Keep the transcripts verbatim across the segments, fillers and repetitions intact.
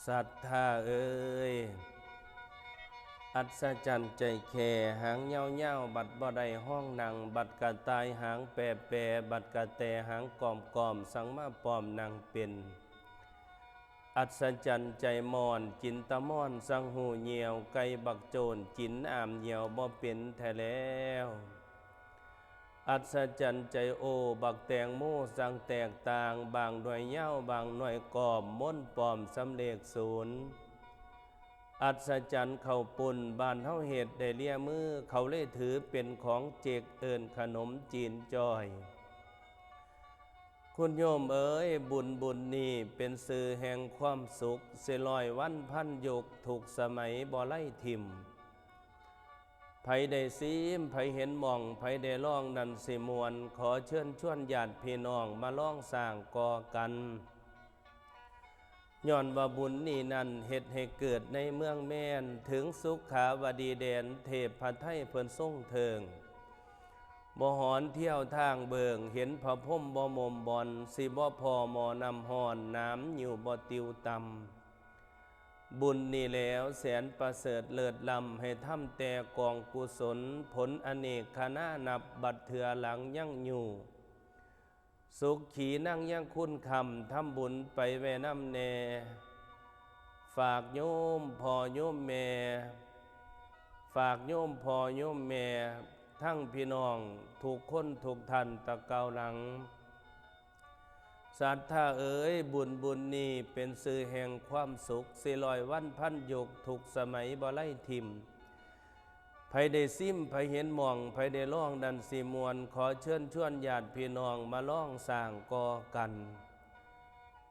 ศรัทธาเอ๋ย อัศจรรย์ใจแค่ หางยาวๆ บัดบ่ได้ห้องนั่ง บัดกระต่ายหางแปรๆ บัดกระแตหางกอมๆ สังมาปอมนั่งเป็น อัศจรรย์ใจม่อน จินตะม่อนสังหูเหี่ยว ไก่บักโจนจินอามเหี่ยวบ่เป็นแท้แล้ว อัศจรรย์ใจโอ บักแตงโมสังแตกต่าง บางหน่วยยาว บางหน่วยกอม ม้นปอมสำเลขศูนย์ อัศจรรย์ข้าวปุ้น บ้านเฮาเฮ็ดได้เลียมือ เขาเลยถือเป็นของเจก เอิ้นขนมจีนจ้อย คุณโยมเอ๋ย บุญบุญนี้เป็นชื่อแห่งความสุข สิร้อยวันพันยุค ทุกสมัยบ่ไล่ถิ่ม ไผได้ซิม ไผเห็นหม่อง ไผได้ลอง นั่นสิม่วน ขอเชิญชวนญาติพี่น้อง มาลองสร้างก่อกัน ย้อนว่าบุญนี้นั้น เฮ็ดให้เกิดในเมืองแมน ถึงสุขาวดีแดน เทพไทยเพิ่นทรงเทิง บ่หอนเที่ยวทางเบิ่ง เห็นพระพรหมบ่หม่มบ่อน สิบ่พ้อหม้อน้ำฮ้อน น้ำอยู่บ่ติวต่ำ บุญนี้แล้วแสนประเสริฐเลิศล้ำ ให้ทำแต่กองกุศล ผลอเนกคณานับ บัดเทื่อหลังยังอยู่ สุขีนั่งยังคุณคำ ทำบุญไปแว่นำแน่ ฝากโยมพ่อโยมแม่ ฝากโยมพ่อโยมแม่ ทั้งพี่น้องทุกคนทุกท่านตะเกาหลัง ศรัทธาเอ๋ย บุญบุญนี้เป็นชื่อแห่งความสุข สิร้อยวันพันยุค ทุกสมัยบ่ไล่ถิ่ม ไผได้ซิม ไผเห็นหม่อง ไผได้ลอง นั่นสิม่วน ขอเชิญชวนญาติพี่น้อง มาลองสร้างก่อกัน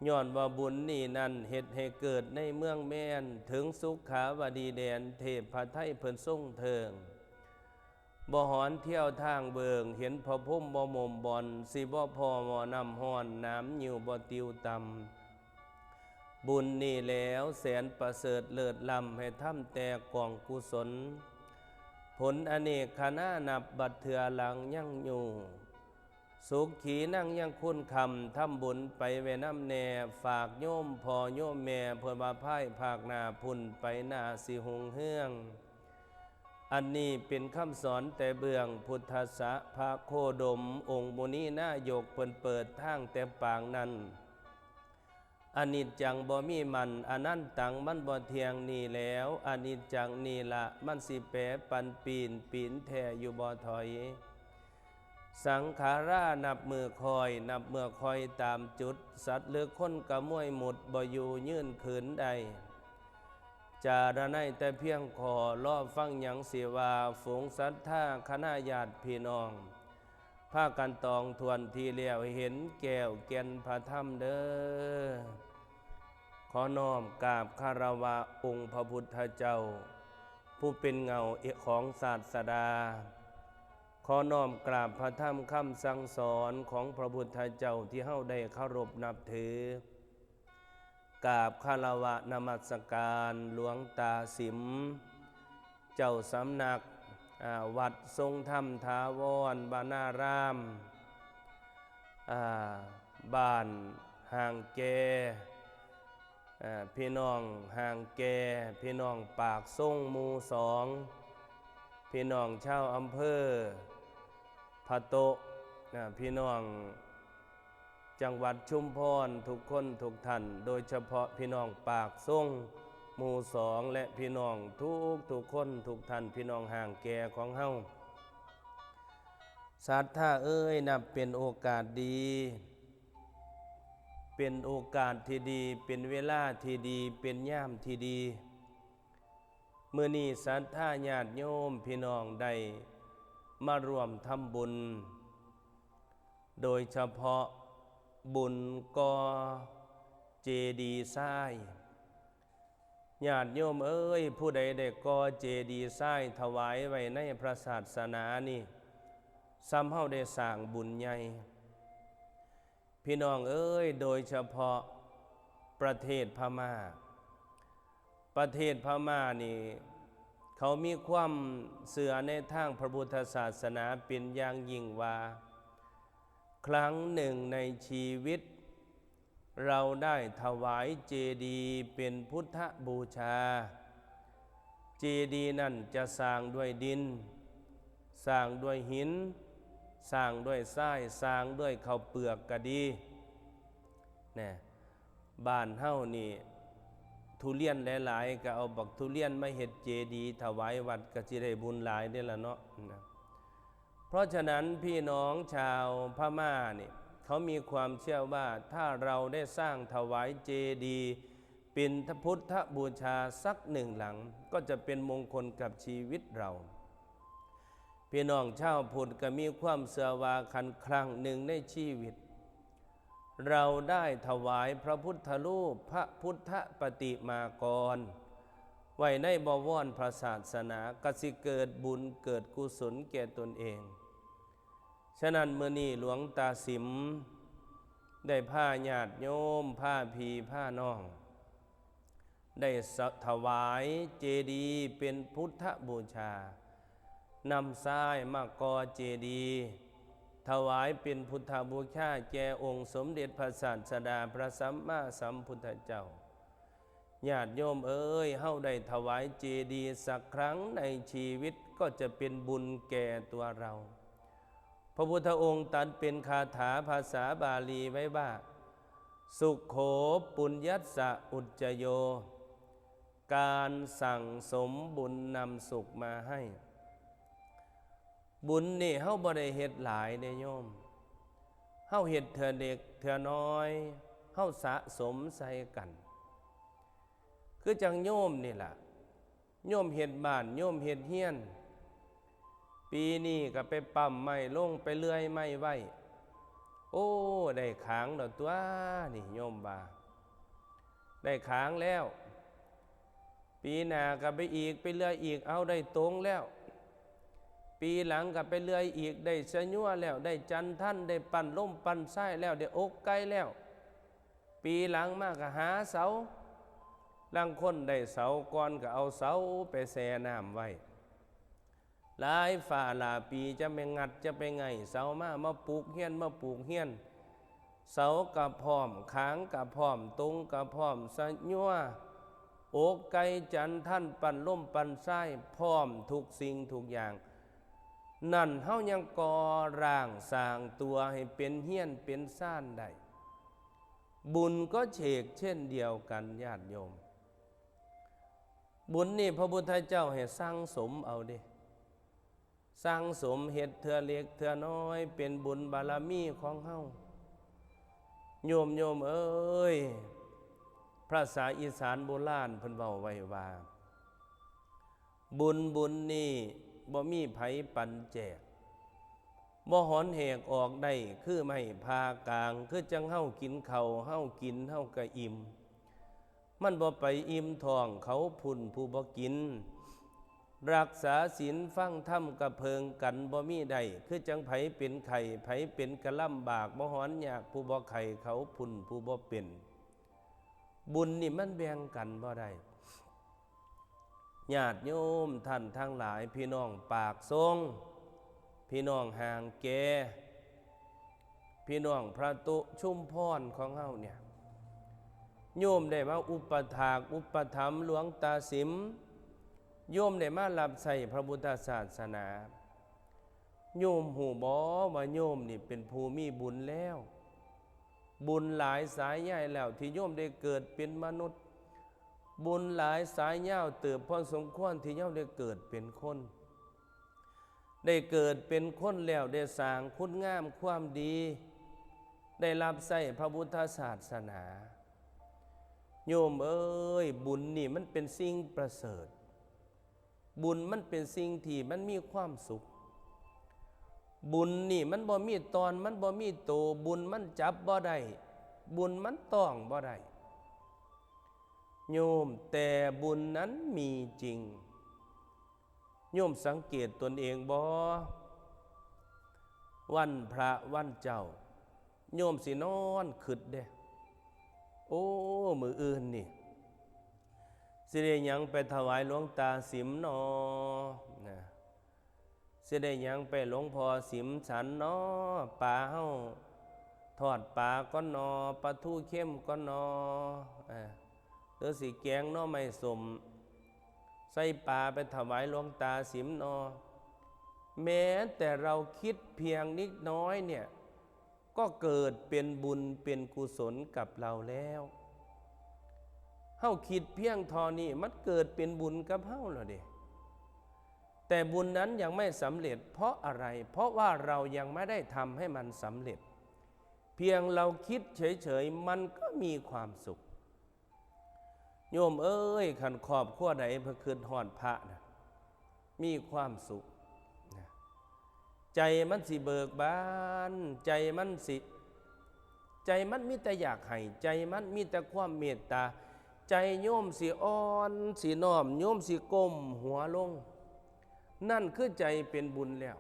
ย้อนว่าบุญนี้นั้น เฮ็ดให้เกิดในเมืองแมน ถึงสุขาวดีแดน เทพไทยเพิ่นทรงเทิง บ่หอนเที่ยวทางเบิ่ง เห็นพระพรหมบ่หม่มบ่อน สิบ่พ้อหม้อน้ำฮ้อน น้ำอยู่บ่ติวต่ำ บุญนี้แล้วแสนประเสริฐเลิศล้ำ ให้ทำแต่กองกุศล ผลอเนกคณานับ บัดเทื่อหลังยังอยู่ สุขีนั่งยังคุณคำ ทำบุญไปแว่นำแน่ ฝากโยมพ่อโยมแม่ เพิ่นว่าภายภาคหน้าพุ้น ไปหน้าสิฮุงเฮือง อันนี้เป็นคำสอนแต่เบื้องพุทธัสสะ พระโคดมองค์มุนีนายก เพิ่นเปิดทางแต่ปางนั้น อนิจจังบ่มีมัน อนัตตังมันบ่เที่ยง นี่แล้วอนิจจังนี่ละ มันสิแปรปันปีน ปีนแท้อยู่บ่ถอย สังขารานับมื้อคอย นับมื้อคอยตามจุด สัตว์หรือคนกะมวยหมุด บ่อยู่ยืนคืนได้ จารณัยแต่เพียงขอ รอฟังหยังสิว่า ฝูงศรัทธาคณะญาติพี่น้อง พากันตองทวนทีแล้ว เห็นแก้วแก่นพระธรรมเด้อ ขอน้อมกราบคารวะองค์พระพุทธเจ้า ผู้เป็นเงาของศาสดา ขอน้อมกราบพระธรรมคำสั่งสอนของพระพุทธเจ้าที่เฮาได้เคารพนับถือ กราบคารวะนมัสการหลวงตาสิม เจ้าสำนัก อ่า วัดทรงธรรมถาวรวนาราม อ่า บ้านห่างแก อ่า พี่น้องห่างแก พี่น้องปากซงหมู่สอง พี่น้องชาวอำเภอพะโต๊ะ อ่า พี่น้องจังหวัดชุมพรทุกคนทุกท่าน โดยเฉพาะพี่น้องปากซงหมู่สอง และพี่น้องทุกทุกคนทุกท่าน พี่น้องห่างแกของเฮา ศรัทธาเอ้ย นับเป็นโอกาสดี เป็นโอกาสที่ดี เป็นเวลาที่ดี เป็นยามที่ดี มื้อนี้ศรัทธาญาติโยมพี่น้องได้มาร่วมทำบุญ โดยเฉพาะบุญก่อเจดีย์ทราย ญาติโยมเอ้ย ผู้ใดได้ก่อเจดีย์ทรายถวายไว้ในพระศาสนานี่ ส่ำเฮาได้สร้างบุญใหญ่ พี่น้องเอ้ย โดยเฉพาะประเทศพม่า ประเทศพม่านี่ เขามีความเชื่อในทางพระพุทธศาสนาเป็นอย่างยิ่งว่า ครั้งหนึ่งในชีวิต เราได้ถวายเจดีย์เป็นพุทธบูชา เจดีย์นั่นจะสร้างด้วยดิน สร้างด้วยหิน สร้างด้วยทราย สร้างด้วยข้าวเปลือกก็ดี นะ บ้านเฮานี่ ทุเรียนหลายๆ ก็เอาบักทุเรียนมาเฮ็ดเจดีย์ถวายวัด ก็สิได้บุญหลายเด้อล่ะเนาะ นะ เพราะฉะนั้นพี่น้องชาวพม่านี่ เขามีความเชื่อว่าถ้าเราได้สร้างถวายเจดีย์เป็นพุทธบูชาสักหนึ่งหลัง ก็จะเป็นมงคลกับชีวิตเรา พี่น้องชาวพุทธก็มีความเชื่อว่าคันครั้งหนึ่งในชีวิต เราได้ถวายพระพุทธรูป พระพุทธปฏิมากร ไว้ในบวรพระศาสนา ก็สิเกิดบุญเกิดกุศลแก่ตนเอง ฉะนั้นมื้อนี้หลวงตาสิม ได้พาญาติโยม พาพี่พาน้อง ได้สะ- ถวายเจดีย์เป็นพุทธบูชา นำทรายมาก่อเจดีย์ ถวายเป็นพุทธบูชาแก่องค์สมเด็จพระศาสดาพระสัมมาสัมพุทธเจ้า ญาติโยมเอ๋ย เฮาได้ถวายเจดีย์สักครั้งในชีวิต ก็จะเป็นบุญแก่ตัวเรา พระพุทธองค์ตรัสเป็นคาถาภาษาบาลีไว้ว่า สุขโขปุญญัสสะอุจจโย การสั่งสมบุญนำสุขมาให้ บุญนี่เฮาบ่ได้เฮ็ดหลายเด้โยม เฮาเฮ็ดเทื่อเล็กเทื่อน้อย เฮาสะสมใส่กัน คือจั่งโยมนี่ล่ะ โยมเฮ็ดบ้าน โยมเฮ็ดเฮือน ปีนี้ก็ไปปั๊มไม้ลง ไปเลื่อยไม้ไว้ โอ้ ได้ขางแล้วตั๊วนี่ โยมว่า ได้ขางแล้ว ปีหน้าก็ไปอีก ไปเลื่อยอีก เอา ได้ตงแล้ว ปีหลังก็ไปเลื่อยอีก ได้สะญัวแล้ว ได้จันทัน ได้ปั้นลมปั้นทรายแล้ว ได้อกไก่แล้ว ปีหลังมาก็หาเสา ลางคนได้เสาก่อนก็เอาเสาไปแช่น้ำไว้ หลายฟ้าหลายปีจะไปงัดจะไปไง่เสามา มาปลูกเฮือน มาปลูกเฮือน เสาก็พร้อม ขางก็พร้อม ตงก็พร้อม สะญัว อกไก่ จันทัน ปั้นลมปั้นทราย พร้อมทุกสิ่งทุกอย่าง นั่นเฮายังก่อร่างสร้างตัวให้เป็นเฮือนเป็นซานได้ บุญก็เฉกเช่นเดียวกันญาติโยม บุญนี่พระพุทธเจ้าให้สั่งสมเอาเด้ สั่งสมเฮ็ดเทื่อเล็กเทื่อน้อย เป็นบุญบารมีของเฮา โยม โยมเอ๋ย ภาษาอีสานโบราณเพิ่นเว้าไว้ว่า บุญ บุญนี่บ่มีไผปันแจก บ่หอนแหกออกได้คือไม้ผ่ากลาง คือจั่งเฮากินข้าว เฮากิน เฮาก็อิ่ม มันบ่ไปอิ่มท้องเขาพุ้นผู้บ่กิน รักษาศีลฟังธรรมกะเพิงกันบ่มีได้ คือจั่งไผเป็นไข้ ไผเป็นกะลำบาก บ่หอนยากผู้บ่ไข้เขาพุ้นผู้บ่เป็น บุญนี่มันแบ่งกันบ่ได้ ญาติโยมท่านทั้งหลาย พี่น้องปากซง พี่น้องห่างแก พี่น้องพระตุชุมพรของเฮาเนี่ย โยมได้มาอุปถากอุปถัมภ์หลวงตาสิม โยมได้มารับใช้พระพุทธศาสนา โยมฮู้บ่ว่าโยมนี่เป็นผู้มีบุญแล้ว บุญหลายสายใหญ่แล้วที่โยมได้เกิดเป็นมนุษย์ บุญหลายสายยาวเติบพอสมควรที่โยมได้เกิดเป็นคน ได้เกิดเป็นคนแล้วได้สร้างคุณงามความดี ได้รับใช้พระพุทธศาสนา โยมเอ๋ย บุญนี่มันเป็นสิ่งประเสริฐ บุญมันเป็นสิ่งที่มันมีความสุข บุญนี่มันบ่มีตอน มันบ่มีโต บุญมันจับบ่ได้ บุญมันต้องบ่ได้ โยม แต่บุญนั้นมีจริง โยมสังเกตตนเองบ่ วันพระวันเจ้า โยมสินอนคิดเด้ โอ้ มื้ออื่นนี่ สิได้หยังไปถวายหลวงตาสิมน้อ นะ สิได้หยังไปหลวงพ่อสิมฉันน้อ ปาเฮา ทอดปลาก่อนนอ ปลาทูเค็มก่อนนอ อ่า หรือสิแกงหน่อไม้ส้ม ใส่ปลาไปถวายหลวงตาสิมนอ แม้แต่เราคิดเพียงนิดน้อยเนี่ย ก็เกิดเป็นบุญเป็นกุศลกับเราแล้ว เฮาคิดเพียงเท่านี้มันเกิดเป็นบุญกับเฮาแล้วเด้ แต่บุญนั้นยังไม่สำเร็จ เพราะอะไร เพราะว่าเรายังไม่ได้ทำให้มันสำเร็จ เพียงเราคิดเฉยๆ มันก็มีความสุข โยมเอ้ย คันครอบครัวใดเพิ่นคิดฮอดพระนะ มีความสุขนะ ใจมันสิเบิกบาน ใจมันสิ ใจมันมีแต่อยากให้ ใจมันมีแต่ความเมตตา ใจโยมสิอ่อน สิน้อม โยมสิก้มหัวลง นั่นคือใจเป็นบุญแล้ว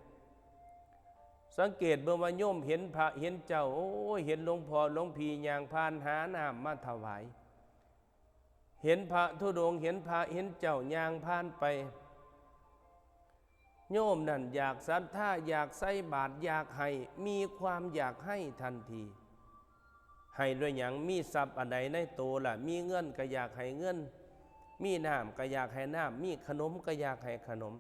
สังเกตเบิ่งว่าโยมเห็นพระเห็นเจ้า โอ้ย เห็นหลวงพ่อหลวงพี่ย่างผ่านหาน้ำมาถวาย เห็นพระธุดงค์ เห็นพระเห็นเจ้าย่างผ่านไป โยมนั่นอยากศรัทธา อยากใส่บาตร อยากให้ มีความอยากให้ทันที ให้ด้วยหยัง มีทรัพย์อันใดในโตล่ะ มีเงินก็อยากให้เงิน มีน้ำก็อยากให้น้ำ มีขนมก็อยากให้ขนม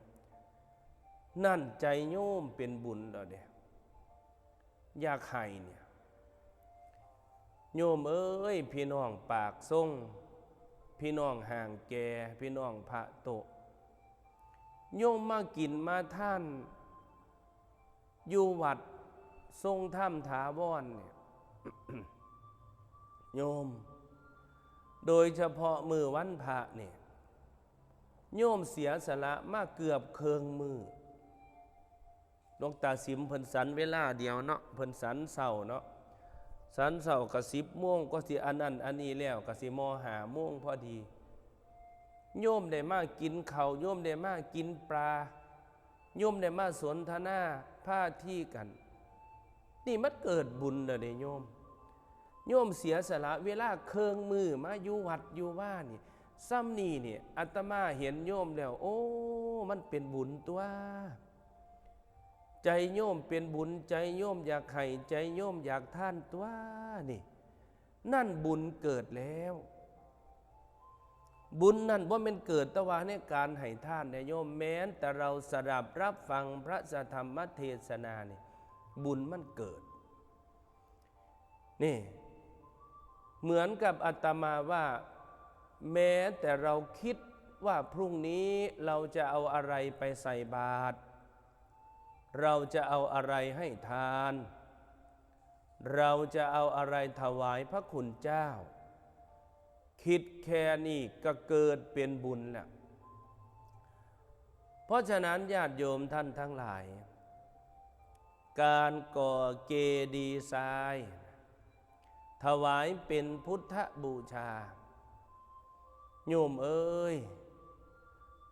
นั่นใจโยมเป็นบุญแล้วเด้ อยากให้เนี่ย โยมเอ้ย พี่น้องปากซง พี่น้องห่างแก่ พี่น้องพระโตะ โยมมากินมาทาน อยู่วัดทรงธรรมถาวรเนี่ย โยม โดยเฉพาะมื้อวันพระเนี่ย โยมเสียสละมาเกือบเคิ่งมื้อ หลวงตาสิมเพิ่นสันเวลาเดียวเนาะ เพิ่นสันเช้าเนาะ สันเช้าก็สิบโมง ก็สิอันนั้นอันนี้แล้ว ก็สิมอห้าโมงพอดี โยมได้มากินข้าว โยมได้มากินปลา โยมได้มาสนทนาพาทีกัน นี่มันเกิดบุญแล้วเด้โยม โยมเสียสละเวลาเคิ่งมื้อมาอยู่วัดอยู่วานี่ ส่ำนี่เนี่ย อาตมาเห็นโยมแล้ว โอ้ มันเป็นบุญตั๊ว ใจโยมเป็นบุญ ใจโยมอยากให้ ใจโยมอยากทานตั๊วนี่ นั่นบุญเกิดแล้ว บุญนั่นบ่แม่นเกิดแต่ว่าในการให้ทานเด้โยม แม้นแต่เราสดับรับฟังพระธรรมเทศนานี่ บุญมันเกิด นี่ เหมือนกับอาตมาว่า แม้แต่เราคิดว่าพรุ่งนี้เราจะเอาอะไรไปใส่บาตร เราจะเอาอะไรให้ทาน เราจะเอาอะไรถวายพระคุณเจ้า คิดแค่นี้ก็เกิดเป็นบุญแล้ว เพราะฉะนั้นญาติโยมท่านทั้งหลาย การก่อเจดีย์ทราย ถวายเป็นพุทธบูชา โยมเอ้ย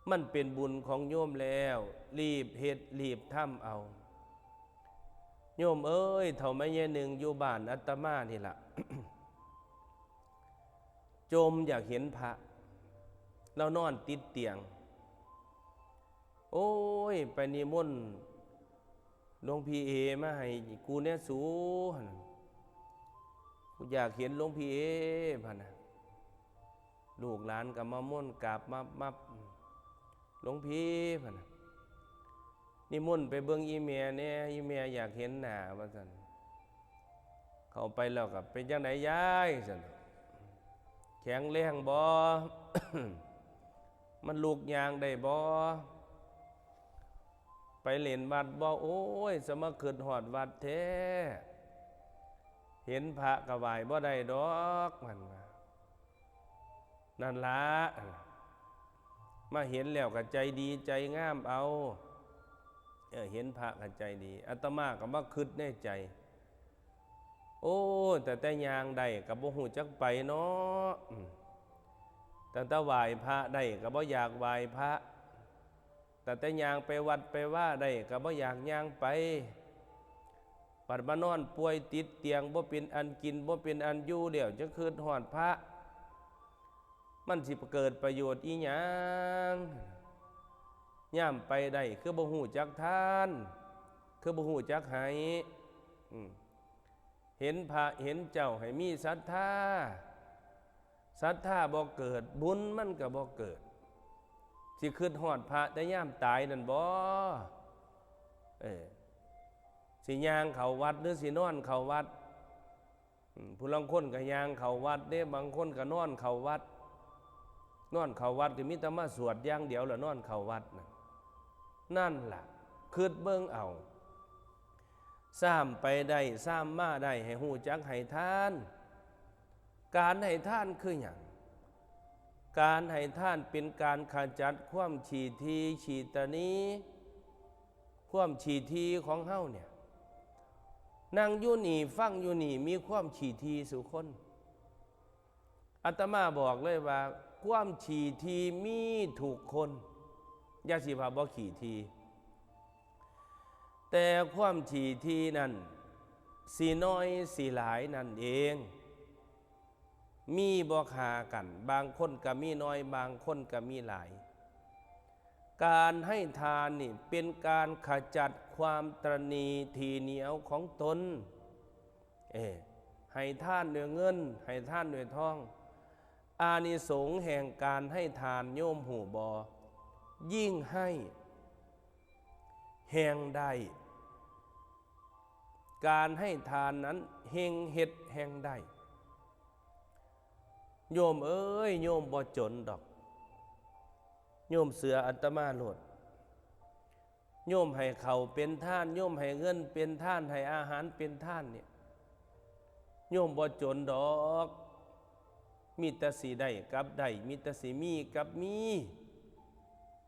มันเป็นบุญของโยมแล้ว รีบเฮ็ดรีบทำเอา โยมเอ้ย เฒ่าแม่ยายหนึ่งอยู่บ้านอาตมานี่ล่ะ จมอยากเห็นพระ ลาวนอนติดเตียง โอ้ย ไปนิมนต์หลวงพี่เอมาให้กูแน่สู หั่นน่ะ กูอยากเห็นหลวงพี่เอ หั่นน่ะ ลูกหลานก็มามนต์กราบมับมับ หลวงพี่ หั่นน่ะ นิมนต์ไปเบิ่งอีแม่แน่ อีแม่อยากเห็นหน้า ว่าซั่น เข้าไปแล้วก็ เป็นจั่งใดยาย ซั่น แข็งแรงบ่ มันลุกย่างได้บ่ ไปเล่นวัดบ่ โอ้ย สะมาคิดฮอดวัดแท้ เห็นพระก็ไหว้บ่ได้ดอก มันว่า นั่นละ มาเห็นแล้วก็ใจดีใจงามเอา เออ เห็นพระก็ใจดี อาตมาก็มาคิดในใจ โอ้ แต่แต่ย่างได้ก็บ่ฮู้จักไปเนาะ อืม แต่แต่ไหว้พระได้ก็บ่อยากไหว้พระ แต่แต่ย่างไปวัดไปวาได้ก็บ่อยากย่างไป บัดมานอนป่วยติดเตียง บ่เป็นอันกิน บ่เป็นอันอยู่ แล้วจั่งคิดฮอดพระ มันสิเกิดประโยชน์อีหยัง ยามไปได้คือบ่ฮู้จักทาน คือบ่ฮู้จักให้ อืม เห็นพระเห็นเจ้าให้มีศรัทธา ศรัทธาบ่เกิด บุญมันก็บ่เกิด สิคิดฮอดพระแต่ยามตายนั่นบ่ เออ สิย่างเข้าวัดหรือสินอนเข้าวัด อืม ผู้ลางคนก็ย่างเข้าวัดเด้ บางคนก็นอนเข้าวัด นอนเข้าวัดก็มีแต่มาสวดอย่างเดียวล่ะ นอนเข้าวัดน่ะ นั่นล่ะ คิดเบิ่งเอา ซ้ำไปได้ ซ้ำมาได้ ให้ฮู้จักให้ทาน การให้ทานคือหยัง การให้ทานเป็นการขจัดความขี้ถี่ ขี้ตะหนี่ ความขี้ถี่ของเฮาเนี่ย นั่งอยู่นี่ ฟังอยู่นี่ มีความขี้ถี่ซุคน อาตมาบอกเลยว่า ความขี้ถี่มีทุกคน อย่าสิว่าบ่ขี้ถี่ แต่ความขี้ถี่นั่น สิน้อยสิหลายนั่นเอง มีบ่ค่ากัน บางคนก็มีน้อย บางคนก็มีหลาย การให้ทานนี่เป็นการขจัดความตระหนี่ถี่เหนียวของตน เออ ให้ทานด้วยเงิน ให้ทานด้วยทอง อานิสงส์แห่งการให้ทานโยมฮู้บ่ ยิ่งให้ แฮ่งได้ การให้ทานนั้นแฮ่งเฮ็ดแฮ่งได้ โยมเอ้ย โยมบ่จนดอก โยมเชื่ออาตมาโลด โยมให้ข้าวเป็นทาน โยมให้เงินเป็นทาน ให้อาหารเป็นทานเนี่ย โยมบ่จนดอก มีแต่สิได้กับได้ มีแต่สิมีกับมี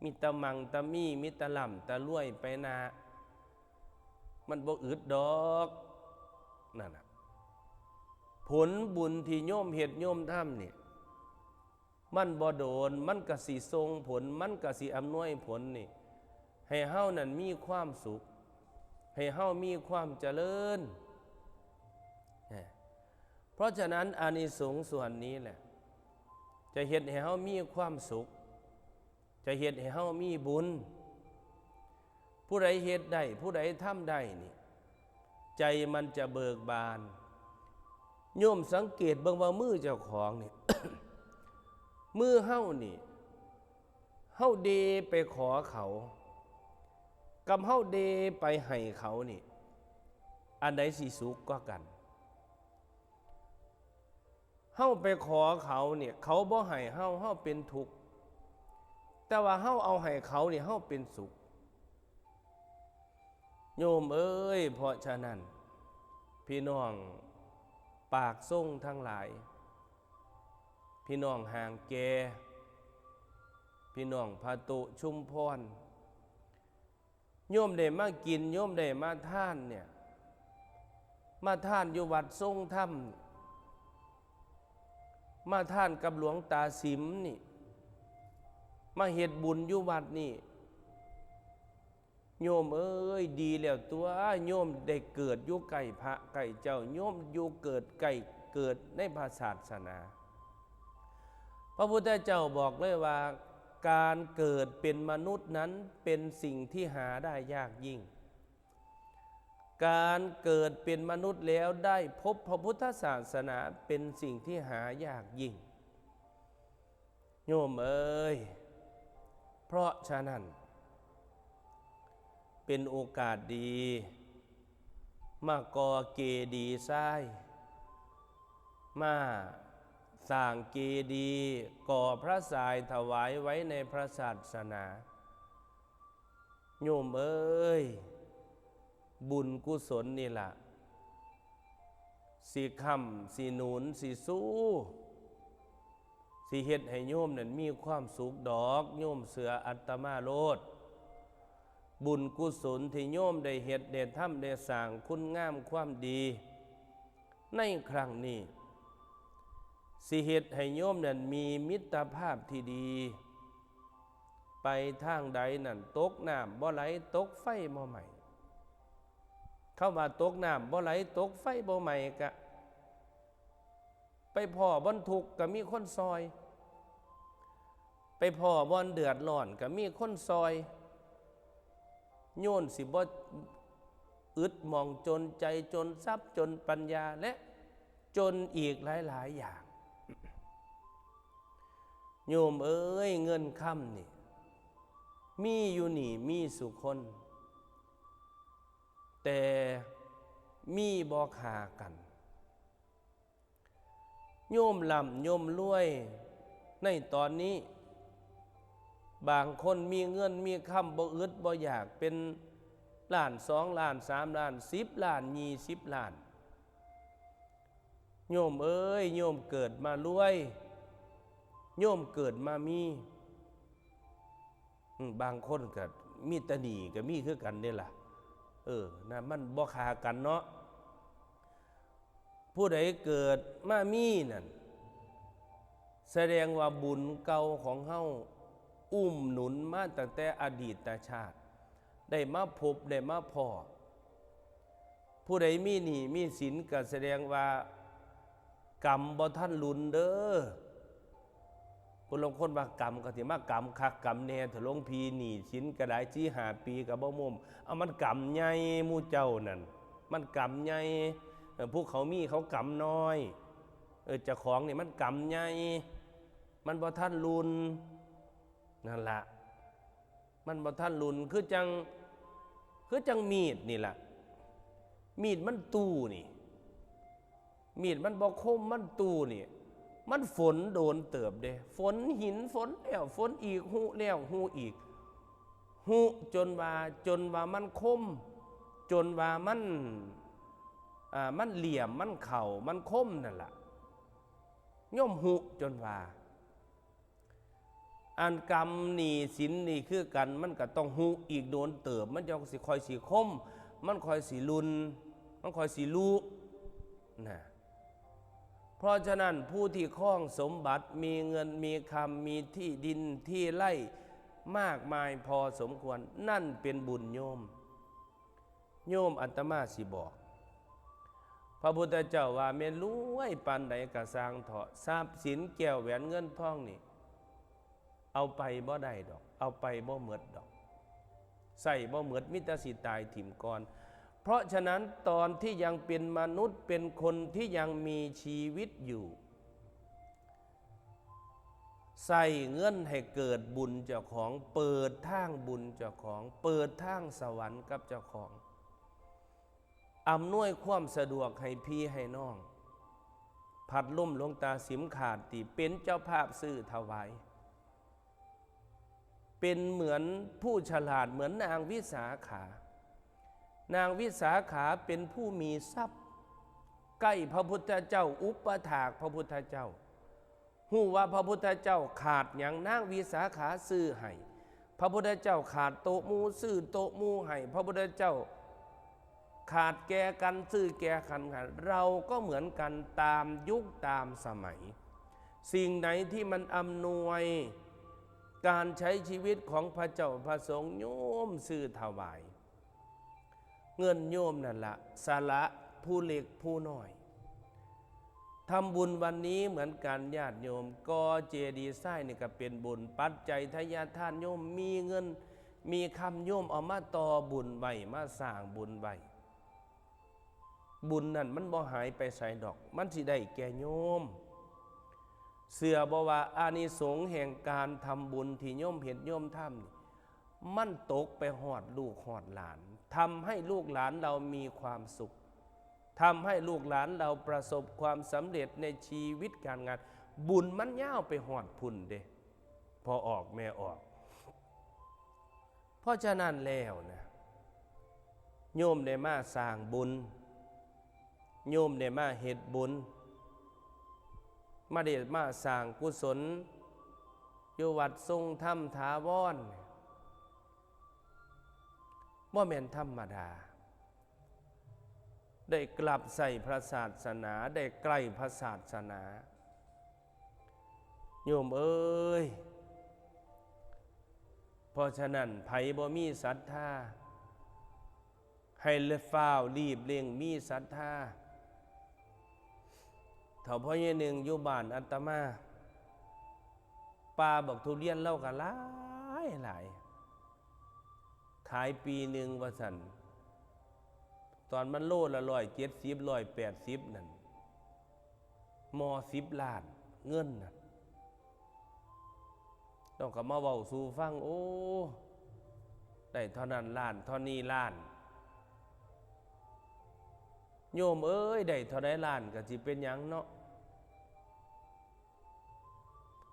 มีแต่มั่งแต่มี มีแต่ร่ำแต่รวยไปหน้า มันบ่อึดดอก นั่นน่ะ ผลบุญที่โยมเฮ็ดโยมทำนี่ มันบ่โดน มันก็สิส่งผล มันก็สิอำนวยผลนี่ ให้เฮานั่นมีความสุข ให้เฮามีความเจริญ นะ เพราะฉะนั้นอานิสงส์ส่วนนี้แหละ จะเฮ็ดให้เฮามีความสุข จะเฮ็ดให้เฮามีบุญ ผู้ใดเฮ็ดได้ ผู้ใดทำได้นี่ ใจมันจะเบิกบาน โยมสังเกตเบิ่งว่ามือเจ้าของนี่ มือเฮานี่ เฮาเดไปขอเขา กับเฮาเดไปให้เขานี่ อันใดสิสุขกว่ากัน เฮาไปขอเขาเนี่ย เขาบ่ให้เฮา เฮาเป็นทุกข์ แต่ว่าเฮาเอาให้เขาเนี่ย เฮาเป็นสุข โยมเอ้ย เพราะฉะนั้น พี่น้องปากซ่งทั้งหลาย พี่น้องห่างแก่ พี่น้องพระตุชุมพร โยมได้มากิน โยมได้มาทานเนี่ย มาทานอยู่วัดทรงธรรม มาทานกับหลวงตาสิมนี่ มาเฮ็ดบุญอยู่วัดนี่ โยมเอ้ย ดีแล้วตัว โยมได้เกิดอยู่ใกล้พระใกล้เจ้า โยมอยู่เกิดใกล้ เกิดในพระศาสนา พระพุทธเจ้าบอกเลยว่า การเกิดเป็นมนุษย์นั้นเป็นสิ่งที่หาได้ยากยิ่ง การเกิดเป็นมนุษย์แล้วได้พบพระพุทธศาสนาเป็นสิ่งที่หายากยิ่ง โยมเอ้ย เพราะฉะนั้น เป็นโอกาสดี มาก่อเจดีย์ทราย มาสร้างเจดีย์ ก่อพระทรายถวายไว้ในพระศาสนา โยมเอ้ย บุญกุศลนี่ล่ะ สิค้ำ สิหนุน สิสู้ สิเฮ็ดให้โยมนั่นมีความสุขดอก โยมเชื่ออาตมาโลด บุญกุศลที่โยมได้เฮ็ด ได้ทำ ได้สร้างคุณงามความดี ในครั้งนี้ สิเฮ็ดให้โยมนั่นมีมิตรภาพที่ดี ไปทางใดนั่น ตกน้ำบ่ไหล ตกไฟบ่ไหม้ คำว่าตกน้ำบ่ไหล ตกไฟบ่ไหม้กะ ไปพ้อบ่อนทุกข์ก็มีคนซอย ไปพ้อบ่อนเดือดร้อนก็มีคนซอย โยมสิบ่ อึดหม่องจนใจ จนทรัพย์ จนปัญญา และจนอีกหลายๆ อย่าง โยมเอ้ย เงินคำนี่ มีอยู่นี่ มีสุคน แต่มีบ่ค่ากัน โยมร่ำโยมรวยในตอนนี้ บางคนมีเงินมีคำบ่อึดบ่อยาก เป็นล้าน สองล้าน สามล้าน สิบล้าน ยี่สิบล้าน โยมเอ้ย โยมเกิดมารวย โยมเกิดมามี อืม บางคนก็มีแต่หนี้ก็มีคือกันเด้ล่ะ เออ นะ มันบ่ค่ากันเนาะ ผู้ใดเกิดมามีนั่น แสดงว่าบุญเก่าของเฮา อุ้มหนุนมาตั้งแต่อดีตชาติ ได้มาพบ ได้มาพ้อ ผู้ใดมีหนี้มีสินก็แสดงว่ากรรมบ่ทันหลุนเด้อ ผู้ลางคนว่ากรรมก็สิมากรรมคักกรรมแน่ ถ้าหลวงพี่หนี้สินก็ได้สี่ห้าปีก็บ่มุม เอามันกรรมใหญ่หมู่เจ้านั่น มันกรรมใหญ่ เออ ผู้เขามีเขากรรมน้อย เออ เจ้าของนี่มันกรรมใหญ่ มันบ่ทันหลุน นั่นละ มันบ่ทันหลุน คือจัง คือจังมีดนี่ล่ะ มีดมันตู้นี่ มีดมันบ่คม มันตู้นี่ มันฝนโดนเติบเด้ ฝนหิน ฝนแล้ว ฝนอีก หุแล้ว หุอีก หุจนว่า จนว่ามันคม จนว่ามัน อ่า มันเหลี่ยม มันเข้า มันคมนั่นล่ะ โยมหุจนว่า อันกรรมหนี้สินนี่คือกัน มันก็ต้องหุอีกโดนเติบ มันจั่งสิค่อยสิคม มันค่อยสิหลุน มันค่อยสิลุ นะ เพราะฉะนั้นผู้ที่ครองสมบัติ มีเงิน มีคำ มีที่ดิน ที่ไร่ มากมายพอสมควร นั่นเป็นบุญโยม โยม อาตมาสิบอก พระพุทธเจ้าว่า แม่นรวยปานใดก็ซ่างเถาะ ทรัพย์สินแก้วแหวนเงินทองนี่ เอาไปบ่ได้ดอก เอาไปบ่หมดดอก ใช้บ่หมด มีแต่สิตายถิ่มก่อน เพราะฉะนั้นตอนที่ยังเป็นมนุษย์ เป็นคนที่ยังมีชีวิตอยู่ ใช้เงินให้เกิดบุญเจ้าของ เปิดทางบุญเจ้าของ เปิดทางสวรรค์กับเจ้าของ อำนวยความสะดวกให้พี่ให้น้อง พัดลมหลวงตาสิมขาดติ เป็นเจ้าภาพซื้อถวาย เป็นเหมือนผู้ฉลาด เหมือนนางวิสาขา นางวิสาขาเป็นผู้มีทรัพย์ ใกล้พระพุทธเจ้า อุปถากพระพุทธเจ้า ฮู้ว่าพระพุทธเจ้าขาดหยัง นางวิสาขาซื้อให้ พระพุทธเจ้าขาดโต๊ะหมู่ ซื้อโต๊ะหมู่ให้ พระพุทธเจ้าขาดแก่กัน ซื้อแก่กันให้ เราก็เหมือนกัน ตามยุคตามสมัย สิ่งไหนที่มันอำนวยการใช้ชีวิตของพระเจ้าพระสงฆ์ โยมซื้อถวาย เงินโยมนั่นละ สละผู้เล็กผู้น้อย ทำบุญวันนี้เหมือนกัน ญาติโยม ก่อเจดีย์ทรายนี่ก็เป็นบุญ ปัจจัยทายทานโยม มีเงิน มีคำ โยมเอามาต่อบุญไว้ มาสร้างบุญไว้ บุญนั่นมันบ่หายไปไสดอก มันสิได้แก่โยม เชื่อบ่ว่าอานิสงส์แห่งการทำบุญที่โยมเฮ็ดโยมทำนี่ มันตกไปฮอดลูกฮอดหลาน ทำให้ลูกหลานเรามีความสุข ทำให้ลูกหลานเราประสบความสำเร็จในชีวิตการงาน บุญมันยาวไปฮอดพุ้นเด้ พ่อออกแม่ออก เพราะฉะนั้นแล้วนะ โยมได้มาสร้างบุญ โยมได้มาเฮ็ดบุญ มาได้มาสร้างกุศล อยู่วัดทรงธรรมถาวร บ่แม่นธรรมดา ได้กลับใส่พระศาสนา ได้ใกล้พระศาสนา โยมเอ้ย เพราะฉะนั้น ไผบ่มีศรัทธา ให้ฟ้าวรีบเร่งมีศรัทธา เฒ่าพ่อใหญ่หนึ่งอยู่บ้านอาตมา ป่าบักทุเรียนเลาก็หลายหลาย ขายปีหนึ่งว่าซั่น ตอนมันโลละร้อยเจ็ดสิบ ร้อยแปดสิบนั่น หม้อสิบล้าน เงินนั่น ต้องก็มาเว้าสู่ฟัง โอ้ ได้เท่านั้นล้าน เท่านี้ล้าน โยมเอ้ย ได้เท่าใดล้านก็สิเป็นหยังเนาะ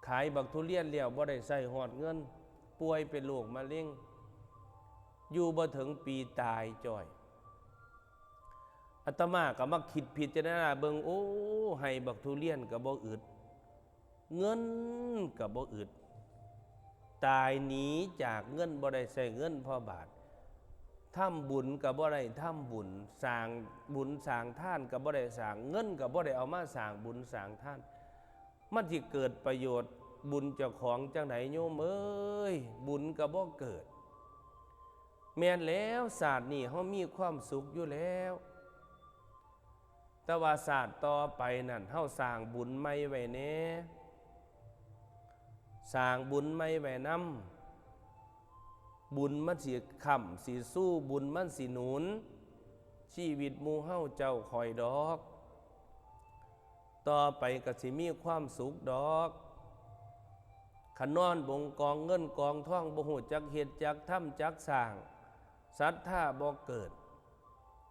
ขายบักทุเรียนแล้วบ่ได้ใช้ฮอดเงิน ป่วยเป็นโรคมะเร็ง อยู่บ่ถึงปีตายจ้อย อาตมาก็มาคิดพิจารณาเบิ่ง โอ้ ให้บักทุเรียนก็บ่อึด เงินก็บ่อึด ตายหนีจากเงินบ่ได้ใช้เงินพอบาท ทำบุญก็บ่ได้ทำบุญ สร้างบุญสร้างทานก็บ่ได้สร้าง เงินก็บ่ได้เอามาสร้างบุญสร้างทาน มันสิเกิดประโยชน์บุญเจ้าของจั่งใดโยมเอ้ย บุญก็บ่เกิด แม่นแล้ว ชาตินี้เฮามีความสุขอยู่แล้ว แต่ว่าชาติต่อไปนั่น เฮาสร้างบุญใหม่ไว้แหน่ สร้างบุญใหม่ไว้นำ บุญมันสิค้ำสิชู บุญมันสิหนุน ชีวิตหมู่เฮาเจ้าข้อยดอก ต่อไปก็สิมีความสุขดอก คันนอนบงกองเงินกองทอง บ่ฮู้จักเฮ็ดจักทำจักสร้าง ศรัทธาบ่เกิด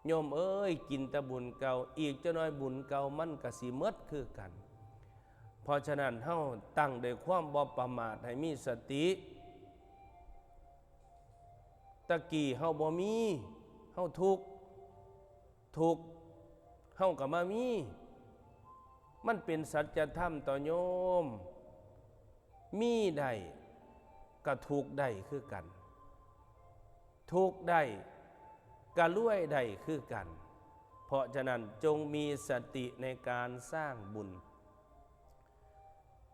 โยมเอ้ย กินแต่บุญเก่า อีกจักหน่อยบุญเก่ามันก็สิหมดคือกัน เพราะฉะนั้นเฮาตั้งด้วยความบ่ประมาท ให้มีสติ ตะกี้เฮาบ่มี เฮาทุกข์ ทุกข์ เฮาก็มามี มันเป็นสัจธรรมต่อโยม มีได้ก็ทุกข์ได้คือกัน ทุกข์ได้ก็รวยได้คือกัน เพราะฉะนั้นจงมีสติในการสร้างบุญ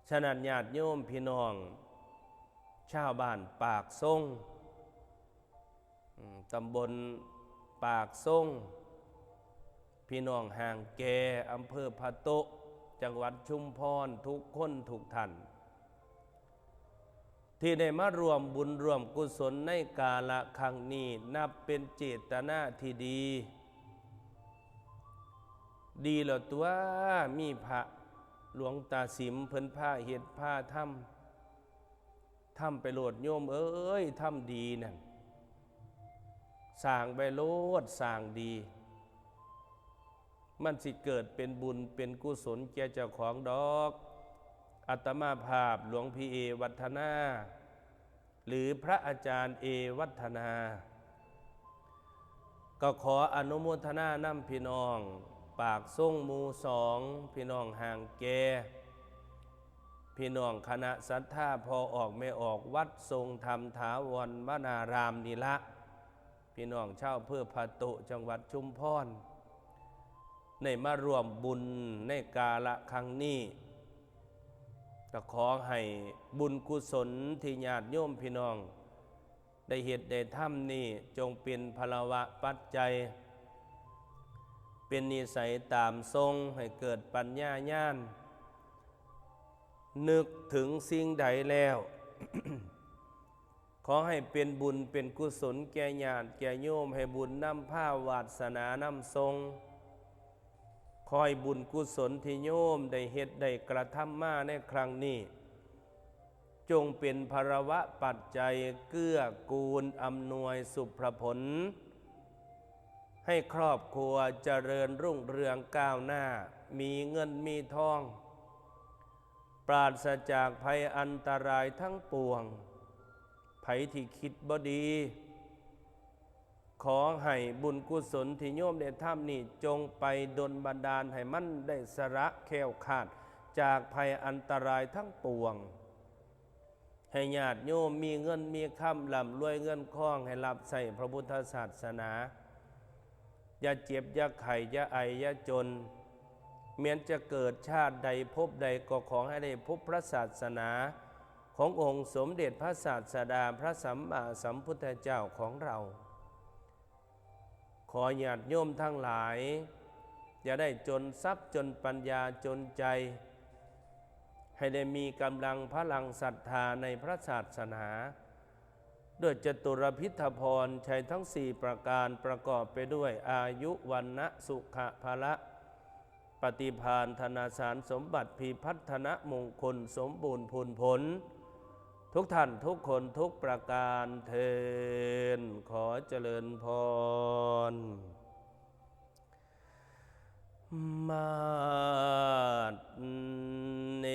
ฉะนั้นญาติโยมพี่น้อง ชาวบ้านปากซง อืม ตำบลปากซง พี่น้องห่างแก อำเภอพะโต๊ะ จังหวัดชุมพร ทุกคนทุกท่าน ที่ได้มาร่วมบุญร่วมกุศลในกาละครั้งนี้ นับเป็นเจตนาที่ดี ดีแล้วตัว มีพระหลวงตาสิมเพิ่นพาเฮ็ดพาทำ ทำไปโลดโยมเอ้ย ทำดีนั่น สร้างไปโลด สร้างดี มันสิเกิดเป็นบุญเป็นกุศลแก่เจ้าของดอก อาตมาภาพหลวงพี่เอวัฒนา หรือพระอาจารย์เอวัฒนา ก็ขออนุโมทนานำพี่น้อง ปากซงหมู่สอง พี่น้องห่างแก พี่น้องคณะศรัทธาพ่อออกแม่ออก วัดทรงธรรมถาวรวนารามนี่ละ พี่น้องชาวอำเภอพะโต๊ะ จังหวัดชุมพร ได้มาร่วมบุญในกาละครั้งนี้ ก็ขอให้บุญกุศลที่ญาติโยมพี่น้องได้เฮ็ดได้ทำนี้ จงเป็นพลวะปัจจัย เป็นนิสัยตามส่งให้เกิดปัญญาญาณ นึกถึงสิ่งใดแล้ว ขอให้เป็นบุญเป็นกุศลแก่ญาติแก่โยม ให้บุญนำพาวาสนานำส่ง ขอให้บุญกุศลที่โยมได้เฮ็ดได้กระทำมาในครั้งนี้ จงเป็นพลวะปัจจัยเกื้อกูลอำนวยสุขผล ให้ครอบครัวเจริญรุ่งเรืองก้าวหน้า มีเงินมีทอง ปราศจากภัยอันตรายทั้งปวง ไผที่คิดบ่ดี ขอให้บุญกุศลที่โยมได้ทำนี้ จงไปดลบันดาลให้มันได้สละแคล้วคลาดจากภัยอันตรายทั้งปวง ให้ญาติโยมมีเงินมีคำ ร่ำรวยเงินคอง ให้รับใช้พระพุทธศาสนา อย่าเจ็บ อย่าไข้ อย่าไอ อย่าจน แม้นจะเกิดชาติใดภพใด ก็ขอให้ได้พบพระศาสนาขององค์สมเด็จพระศาสดาพระสัมมาสัมพุทธเจ้าของเรา ขอญาติโยมทั้งหลาย อย่าได้จนทรัพย์จนปัญญาจนใจ ให้ได้มีกำลังพลังศรัทธาในพระศาสนา ด้วยจตุรพิธพรชัยทั้งสี่ประการ ประกอบไปด้วยอายุ วรรณะ สุขะ พละ ปฏิภาณ ธนสารสมบัติ พิพัฒนมงคล สมบูรณ์พูนผล ทุกท่านทุกคนทุกประการเทอญ ขอเจริญพร มาดเน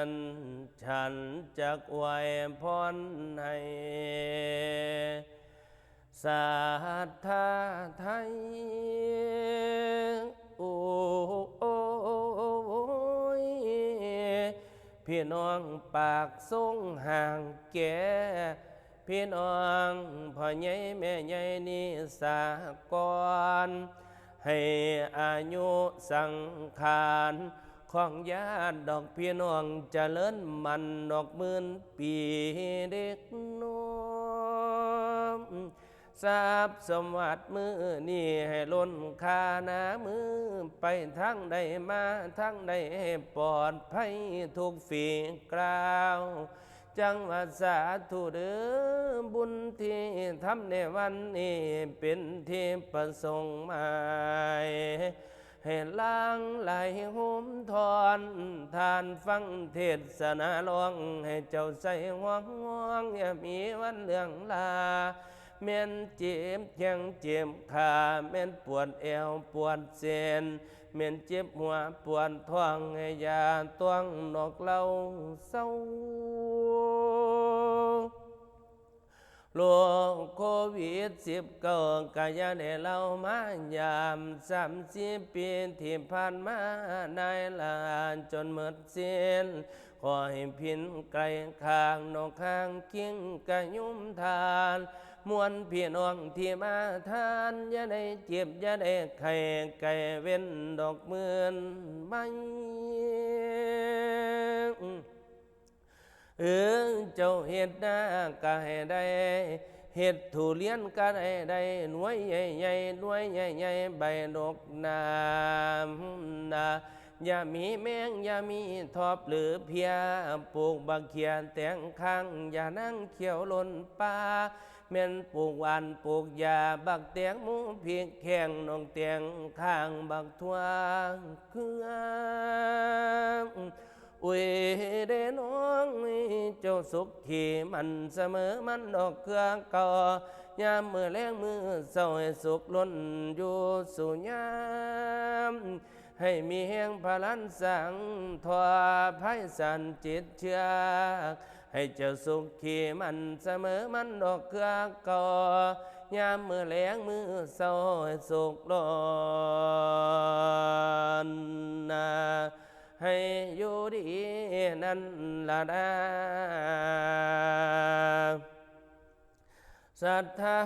น ฉันจักอวยพรให้ ศรัทธาไทย โอ้ย พี่น้องปากส่งห่างแก่ พี่น้องพ่อใหญ่แม่ใหญ่นิสากร ให้อายุสังขารของญาติดอกพี่น้องเจริญมันดอกหมื่นปีเด็กน้อย ทรัพย์สมบัติมื้อนี้ให้ล้นค่าหน้ามือ ไปทางใดมาทางใดให้ปลอดภัยทุกฝีกราว จังว่าสาธุเด้อ บุญที่ทำในวันนี้เป็นที่ประสงค์หมาย ให้หลั่งไหลโฮมทอน ทานฟังเทศนาร้องให้เจ้าใส่ห่วงห่วง อย่ามีวันเรื่องลา แม่นเจ็บแข้งเจ็บขา แม่นปวดแอวปวดเส้น แม่นเจ็บหัวปวดท้อง ให้ยาต้องนอกเหล้าเศร้า โรคโควิดสิบเก้า ก็อย่าได้เล่ามายาม สามสิบปีที่ผ่านมานายหลานจนหมดสิ้น ขอให้พินไกลข้างนอกข้างคิงกะยุมทาน มวลพี่น้องที่มาทาน อย่าได้เจ็บอย่าได้ไข้ ไก่เว้นดอกหมื่นไม้ เออ เจ้าเฮ็ดนาก็ให้ได้ เฮ็ดทุเรียนก็ได้ ได้หน่วยใหญ่ๆ หน่วยใหญ่ๆ ใบดกน้ำนา อย่ามีแมง อย่ามีทอบหรือเพี้ย ปลูกบักเขียแตงข้าง อย่านั่งเขียวล้นป่า แม่นปลูกหวานปลูกหญ้า บักแตงหมูพริกแข้ง น้องแตงข้าง บักถั่วเคือง อุ้ยเด้น้อง เจ้าสุขีมันเสมอมันดอกเครือเก่า ยามมื้อแลงมื้อเช้าให้สุขล้นอยู่สู่ยาม ให้มีแฮงพลันสังทอภัยสันจิตเชื่อ ให้เจ้าสุขีมันเสมอมันดอกเครือเก่า ยามมื้อแลงมื้อเช้าให้สุขล้นนา ให้อยู่ดีนั่นละนา ศรัทธา